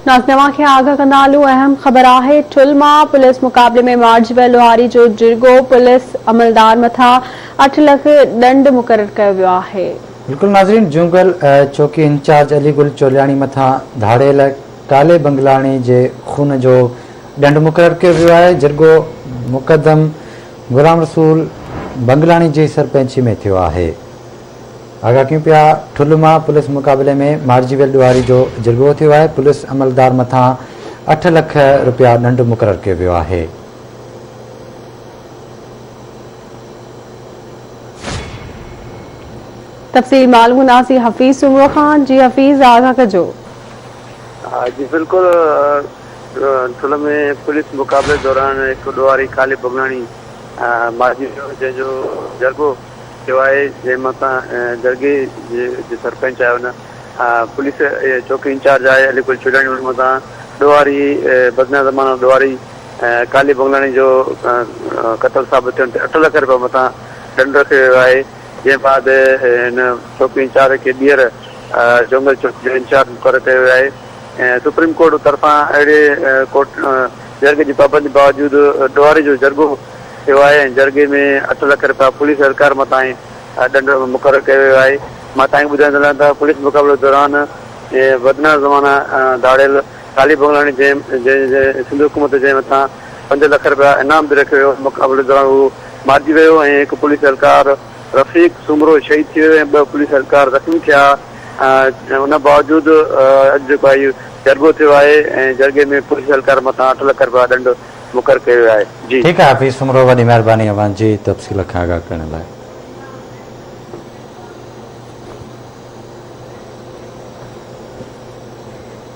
ناظرين اوهان کي آگاهه ڪندا هلون اهم خبر آهي ٺل مان پوليس مقابلي ۾ مارجي ويل لوهاري جو جرڳو پوليس عملدار مٿان اٺ لک ڏنڊ مقرر ڪيو ويو آهي. بلڪل ناظرين جونگل چوڪي انچارج علي گل چولياڻي مٿان ڌاڙيل ڪالي بنگلاڻي جي خون جو ڏنڊ مقرر ڪيو ويو آهي جرڳو مقدم غلام رسول بنگلاڻي جي سرپئنچي ۾ ٿيو آهي. آگاهه ڪيون پيا، ٺلهه مان پوليس مقابلي ۾ مارجي ويل ڏوهاري جو جرڳو ٿيو آهي، پوليس عملدار مٿان اٺ لک رپيا ڏنڊ مقرر ڪيو ويو آهي. تفصيل معلوم ڪنداسين حفيظ سومرو کان، جي حفيظ آگاهه ڪجو. جي بلڪل ٺلهه ۾ پوليس مقابلي دوران هڪ ڏوهاري ڪالي بگلاڻي مارجي ويو جنهن جو جرڳو ٿيو آهي جنهن مٿان جرڳي جي سرپئنچ آهي ان پوليس چوڪي انچارج آهي علي گل چولاڻي ان مٿان ڏوهاري بدنام زمانه ڏوهاري ڪالي بنگلاڻي جو قتل ثابت ٿيڻ تي اٺ لک رپيا مٿان ڏنڊ رکيو ويو آهي جنهن بعد هن چوڪي انچارج کي ٻيهر جونگل چوڪي جو انچارج مقرر ڪيو ويو آهي سپريم ڪورٽ طرفان اهڙي ڪورٽ جرڳي جي پابندي باوجود ڏوهاري جو جرڳو ٿيو آهي ۽ جرڳي ۾ اٺ لک رپيا پوليس اهلڪار مٿان ڏنڊ مقرر ڪيو ويو آهي. مان توهان کي ٻڌائيندو هلان ته پوليس مقابلي دوران بدنام زمانه ڌاڙيل ڪالي بنگلاڻي جنهن جنهن سنڌ حڪومت جنهن مٿان پنج لک رپيا انعام به رکيو ويو مقابلي دوران هو مارجي ويو ۽ هڪ پوليس اهلڪار رفيق سومرو شهيد ٿي ويو ۽ ٻه پوليس اهلڪار زخمي ٿيا ان باوجود اڄ جيڪو آهي جرڳو ٿيو آهي ۽ جرڳي ۾ پوليس اهلڪار مٿان اٺ لک رپيا ڏنڊ مقرر ڪيو ويو آهي جي. ٺيڪ آهي حفيظ سومرو وڏي مهرباني اوهان جي تفصيل کان آگاهه ڪرڻ لاء.